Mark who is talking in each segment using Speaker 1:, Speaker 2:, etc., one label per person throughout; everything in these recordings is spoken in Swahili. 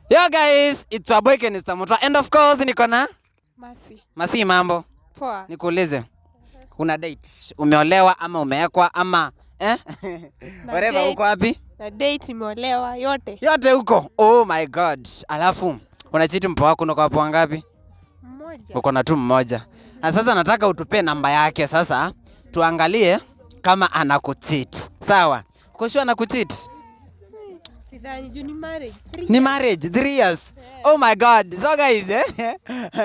Speaker 1: Yo guys, it's your boy Kenista Mutua and of course niko na
Speaker 2: Masi.
Speaker 1: Masi. Mambo?
Speaker 2: Poa.
Speaker 1: Nikuulize. Una date? Umeolewa ama umewekwa ama eh?
Speaker 2: Na
Speaker 1: Whatever,
Speaker 2: date.
Speaker 1: uko wapi?
Speaker 2: Na date, imeolewa yote.
Speaker 1: Yote huko. Oh my God. Alafu unacheat mpoa wako, uko wapo wangapi?
Speaker 2: Mmoja.
Speaker 1: Uko na tu mmoja. Na sasa nataka utupe namba yake sasa tuangalie kama anakucheat. Sawa? Uko sure anakucheat?
Speaker 2: Sidhani juu ni marriage. Three.
Speaker 1: Ni marriage 3 years. Oh my God. So guys, eh?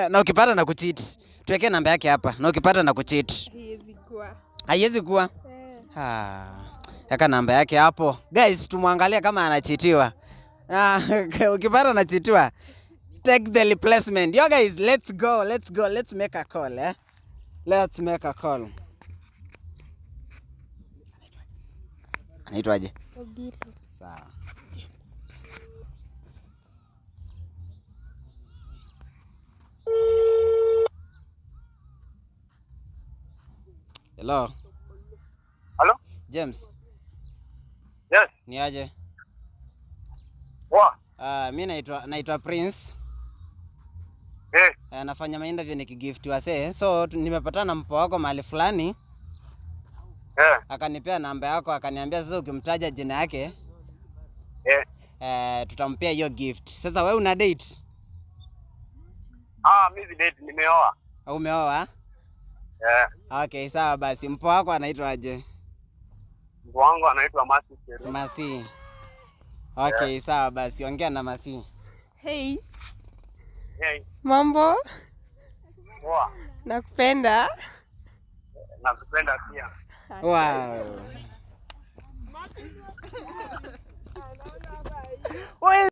Speaker 1: Na ukipata na kucheat, tuweke namba yake hapa. Na ukipata na kucheat.
Speaker 2: Haiwezi kuwa.
Speaker 1: Haiwezi kuwa.
Speaker 2: Eh.
Speaker 1: Ah, weka namba yake hapo. Guys, tumwangalie kama anacheatiwa. Ah, ukipata anacheatiwa, take the replacement. Yo guys, let's go, let's go, let's make a call, eh? Let's make a call. Anaitwaje?
Speaker 2: Ogilo.
Speaker 1: Sawa. Hello,
Speaker 3: Hello?
Speaker 1: James,
Speaker 3: Yes.
Speaker 1: ni aje?
Speaker 3: Poa.
Speaker 1: Mi naitwa Prince.
Speaker 3: Eh,
Speaker 1: Nafanya mainterview nikigift wasee. So nimepatana na mpoa wako mahali fulani, akanipea namba yako, akaniambia sasa ukimtaja jina yake tutampea hiyo gift. Sasa wewe una date?
Speaker 3: Ah, mimi si date, nimeoa.
Speaker 1: Au umeoa?
Speaker 3: Eh,
Speaker 1: Okay, sawa basi. Mpoa wako anaitwa aje?
Speaker 3: mtu wangu anaitwa Masi Cheru.
Speaker 1: Masi. Okay, sawa basi. Ongea na Masi.
Speaker 2: Hey,
Speaker 3: Hey,
Speaker 2: mambo?
Speaker 3: poa.
Speaker 2: Nakupenda.
Speaker 3: Nakupenda pia.
Speaker 1: Wow.